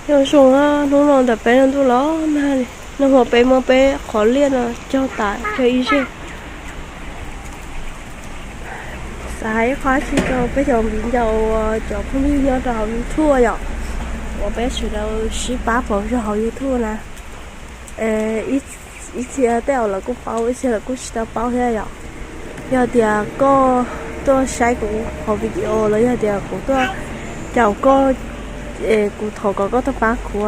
Nyob zoo, hnub no ntawm peb no ntuj los nag li, nag hmo peb muab peb qhov liaj no cog tas cog ib zej. Xav hais ib qho dab tsi rau peb cov viv ncaus, cov phooj ywg nyob rau hauv YouTube yom, uas peb sawv daws sib pab pauv zog hauv YouTube na. Ib txhia tej zaum lawv kuj paub, ib txhia lawv kuj tsis tau paub thiab yom. Yog tias koj tuaj saib kuv qhov video los yog tias kuv tuaj caum koj, kuv thov kom koj tuaj pab kuv,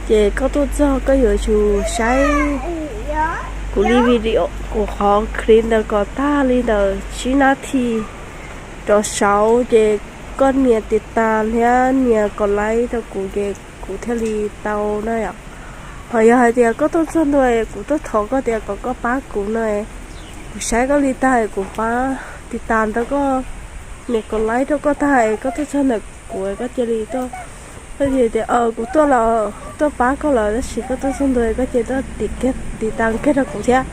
ces koj tuaj txog koj yuav tsum saib kuv li video, kuv qhov clip ntawd kom tag li ntawm tsib nab thi rov saud, ces koj nias tiv tas thiab nias kom like rau kuv ces kuv thiaj li tau na yom. Ho yog hais tias koj tuaj txog ntua kuv tuaj thov koj tias kom koj pab kuv no, kuv saib koj li tag kuv pab tiv tas ntawd, koj nias kom like rau koj tag es koj tuaj txog ntawm kuv koj cia li tuaj, koj cia li tias kuv tuaj los tuaj pab koj lawm, tab sis koj tuaj txog ntua koj cia li tuaj tiv tas kiag rau kuv thiab,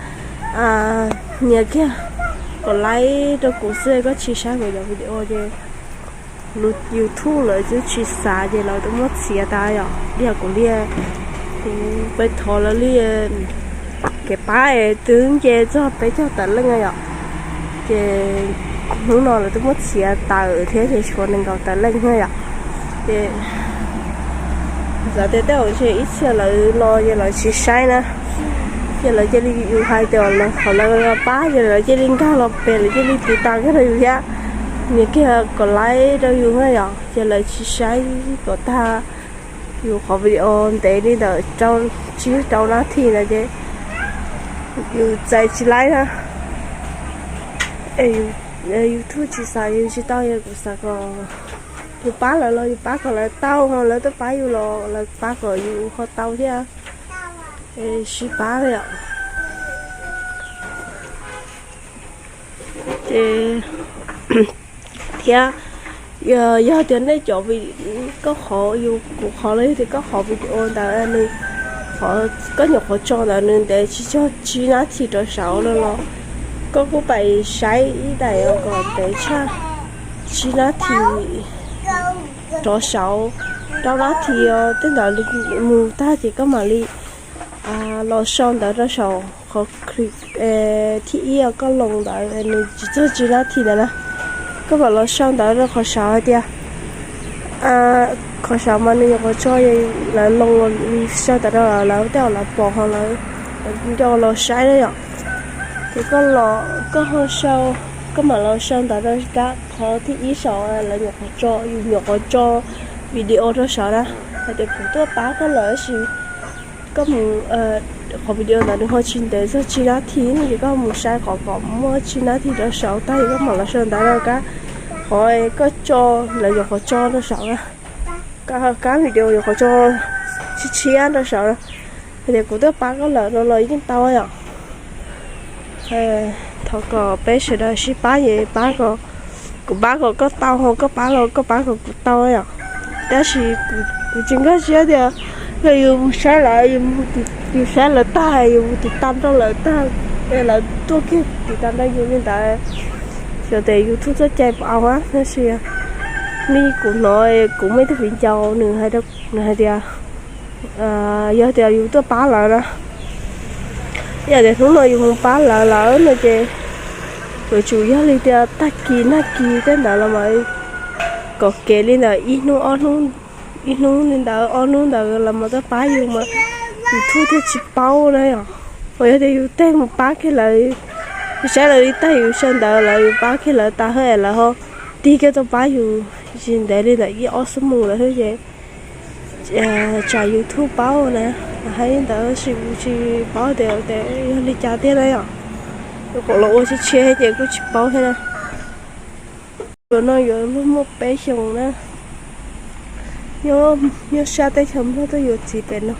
nias kiag kom like rau kuv xwb, koj tsis saib kuv cov video ces lub YouTube lawv twb tsis xav ces lawv twb muab txiav tas yom. Li kuv li, kuv pab thov lawv li kev pab es twb nce txog peb caug tawm leej yom. Ces hnub no lawv twb muab txiav tawm thiab ces tshuav nees nkaum tawm leej thiab yom. Ces xav tias tej zaum ntshe ib txhia lawv no ces lawv tsis saib na, ces lawv cia li, yus hais tias lawv qhov lawv pab ces lawv cia li nkag los pem, lawv cia li tiv tas kiag rau yus thiab, nias kiag kom like rau yus na yom, ces lawv tsis saib kom tag yus qhov video ntev li ntawm rau tsib rau nab thi ntawd ces yus txais tsis like na. YouTube tsis xav yus tsis tau, yog kuv xav kom yus pab lawv los yus pab kom lawv tau, ho lawv tuaj pab yus los lawv pab kom yus ho tau thiab. Sib pab li os. Ces thiab yog tias nej cov, koj qhov yus kuv qhov los yog tias koj qhov video ntawd nws, qhov koj nyuam qhuav tso ntawd nws ntev tsis txog tsib nab thi rov saud no los koj kuj pab saib ib daim kom ntev tshaj tsib nab thi rov saud, rau nab thi os, tej ntawd mus tag ces koj mam li los sau ntawv rau saum qhov clip thib ib koj loos ntawd nws tsis txog tsib nab thi ntawd na. Koj mam los sau ntawv rau qhov saud hais tias, qhov saud mas nws nyuam qhuav tso, lawv loos, sau ntawv rau lawv tej zaum lawv pom ho lawv nco los saib na yom. Ces koj los koj ho sau, koj mam los sau ntawv rau kab qhov thib ib saud lawv nyuam qhuav tso, yus nyuam qhuav tso video rau saud na, hais tias kuv tuaj pab koj lawm tab sis koj mus, qhov video ntawd nws ho tsis ntev txog tsib nab thi no ces koj mus saib qhov kom muaj tsib nab thi rov saud tag ces koj mam los sau ntawv rau kab qhov koj tso, lawv nyuam qhuav tso rau saud na, kab video nyuam qhuav tso tshiab tshiab rau saud na, hais tias kuv tuaj pab koj lawm no los yeej tau yom. Thov kom peb sawv daws sib pab ces pab kom, kuv pab kom koj tau, ho koj pab los koj pab kom kuv tau yom. Tab sis kuv tsis nkag siab tias yog yus mus saib lawv, yus saib lawv tag, yus mus tiv tas rau lawv tag, lawv tuaj kiag tiv tas rau yus li ntawd, xyov tes YouTube txoj cai puas au na. Tab sis li kuv hnov kuv muaj ib tug viv ncaus nws hais, nws hais tias yog tias yus tuaj pab lawv na, yog tias hnub no yus mus pab lawv lawm no ces yuav tsum yog li tias tag kis nag kis tej ntawd los mas kom kev li ntawm ib hnub ob hnub, ib hnub li ntawd ob hnub ntawd los mas tuaj pab yus mas YouTube thiaj tsis paub na yom. Uas yog tias yus teg mus pab kiag lawv, yus saib lawv li tag yus sau ntawv lawv, yus pab kiag lawv tas hab es lawv ho tig kiag tuaj pab yus tsis ntev li ntawm ib ob xuab moos lawm xwb ces tsam YouTube paub na, hais li ntawd tab sis kuv tsis paub tias yog li cas tiag na yom. Yuav kom los ua tsis tshiab ces kuj tsis paub thiab na. Yuav no yuav luag muaj peb xyoos na, nyob sab teb chaws Nplog tuaj yuav txiv pem no,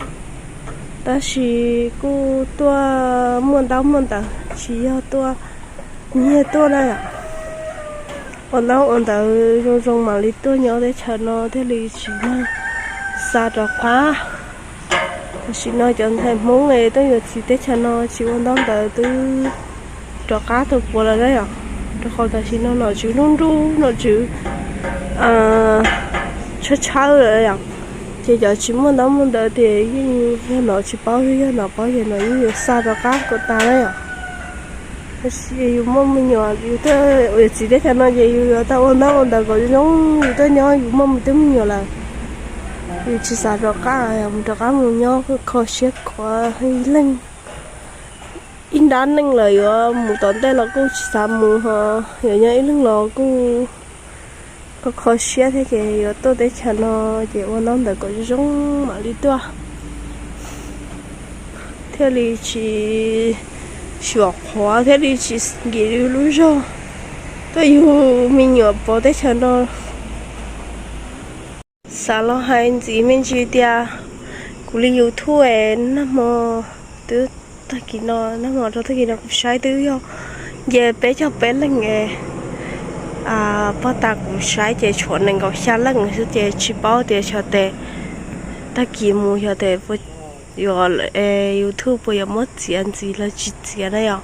tab sis kuj tuaj muaj ntaub muaj ntawv, tsis yog tuaj nyiag tuaj na yom. Ua ntaub ua ntawv zoo zoo mam li tuaj nyob teb chaws no thiaj li tsis muaj xa rov qab. Tam sim no cov ntxhais Hmoob es tuaj yuav txiv teb chaws no tsis ua ntaub ntawv twb rov qab tau puav lawm na yom, rau qhov tam sim no nom tswv nruj nruj, nom tswv tshawb tshawb lawm yom. Ces cov tsis muaj ntaub muaj ntawv tias yeej yog no tsis paub, yog no paub ces no yeej yuav xa rov qab kom tas na yom. Tab sis yus muaj me nyuam, yus tuaj ua yus txiv teb chaws no ces yus yuav tau ua ntaub ua ntawv kom zoo zoo, yus tuaj nyob yus muaj me tub me nyuam lawm, yus tsis xav rov qab, mus rov qab mus nyob kho siab khuav ib leeg, ib nrab neej lawm yuav mus tom ntej los kuj tsis xav mus ho, yuav nyob ib leeg los kuj kho kho siab thiab ces yuav tuaj teb chaws no ces ua ntaub ntawv kom zoo zoo mam li tuaj, thiaj li tsis xyuam qhuav thiab li tsis nkim yus lub zog, tuaj yug me nyuam pov teb chaws no. Xav los hais ntxiv me ntsis tias kuv li YouTube nag hmo twb tag kis no, nag hmo rau tag kis no kuv saib twb yog nce peb caug peb leej es pog tas kuv saib ces tshuav nees nkaum xya leej xwb ces tsis paub tias xyov tes tag kis mus xyov tes puas yuav, YouTube puas yuav muab txiav ntxiv los tsis txiav na yom.